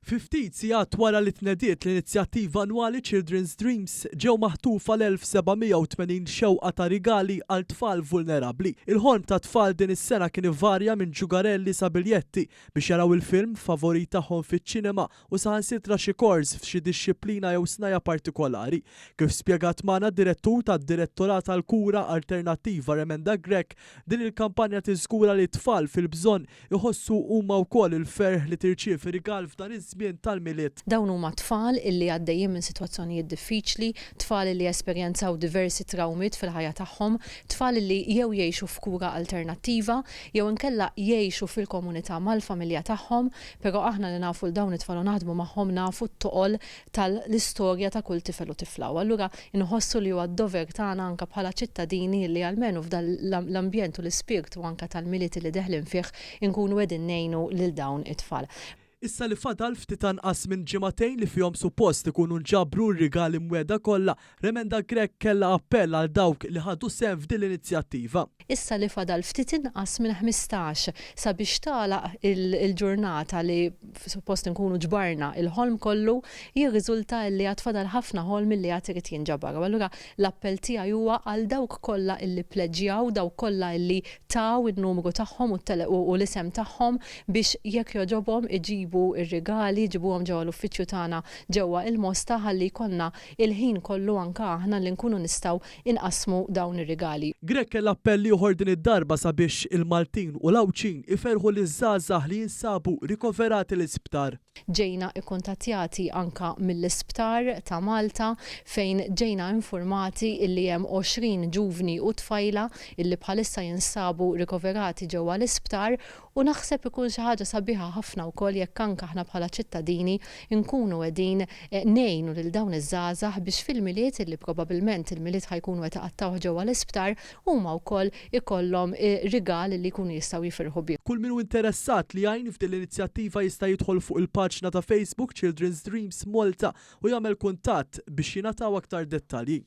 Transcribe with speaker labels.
Speaker 1: Fi ftit sigħat wara li tnediet l-inizjattiva annwali Children's Dreams, ġew maħtufa l-1,780 xewqa ta' rigali għal tfal vulnerabbli. Il-ħolm tat-tfal din is-sena kien ivarja minn ġugarelli sa biljetti biex jaraw il-film favorit tagħhom fiċ-ċinema u saħansitra xi kors f'xi dixxiplina jew snajja' partikolari. Kif spjegat magħna d-Direttur tad-Direttorat għall-Kura Alternattiva Remenda Grech, din il-kampanja tiżgura li t-tfal fil-bżonn Iħossu huma wkoll il-ferħ li tirċievi rigal f'dan iż-żmien tal-Milied.
Speaker 2: Dawn huma tfal illi għaddejjin minn sitwazzjonijiet diffiċli, tfal illi esperjenzaw diversi trawmiet fil-ħajja tagħhom, tfal illi jew jgħixu f'kura alternattiva jew inkella jgħixu fil-komunità mal-familja tagħhom, però aħna li nafu 'l dawn it-tfal u naħdmu magħhom nafu t-toqol tal-istorja ta' kull tifel u tifla u allura nħossu li huwa d-dover tagħna anke bħala ċittadini li almenu f'dan l-ambjent u l-ispirtu anke tal-Milied li deħlin fih inkunu qegħdin ngħinu lil dawn it-tfal.
Speaker 1: Issa li fadal ftit anqas minn ġimagħtejn li fihom suppost ikunu nġabru r-rigali mwiegħda kollha, Remenda Grech kellha appell għal dawk li ħadu sehem f'din l-inizjattiva.
Speaker 2: Issa li fadal ftit inqas minn 15 sabiex tagħlaq il-ġurnata li suppost inkunu ġbarna il-ħolm kollu, jirriżulta illi għad fadal ħafna ħolm illi għad irid jinġabar. U allura l-appell tiegħi huwa għal dawk kollha illi ppleġġjaw, dawk kollha illi taw in-numru tagħhom u l-isem tagħhom biex jekk jogħġobhom iġibu r-rigali, iġibuhom ġewwa l-uffiċċju tagħna ġewwa il-Mosta ħalli jkollna il-ħin kollu anke aħna li nkunu nistgħu inqassmu dawn ir-rigali.
Speaker 1: Grech kellha appell ieħor din id-darba sabiex il-Maltin u l-Għawdxin iferrħu liż-żgħażagħ li jinsabu rikoverati l-isptar.
Speaker 2: Ġejna kkuntattjati anke mill-isptar ta' Malta fejn ġejna infurmati illi hemm 20 ġuvni u tfajla illi bħalissa jinsabu rikoverati ġewwa l-isptar U naħseb ikun xi ħaġa sabiħa ħafna wkoll jekk anke aħna bħala ċittadini nkunu qegħdin ngħinu lil dawn iż-żgħażagħ biex fil-Milied, illi probabilment il-Milied ħa jkunu qed iqattgħuh ġewwa l-isptar, huma wkoll ikollhom rigal illi jkunu jistgħu jifirħu bih.
Speaker 1: Kull min hu interessat li jgħin f'din l-inizjattiva jista' jidħol fuq il-paġna ta' Facebook Children's Dreams Malta u jagħmel kuntatt biex jingħataw aktar dettalji.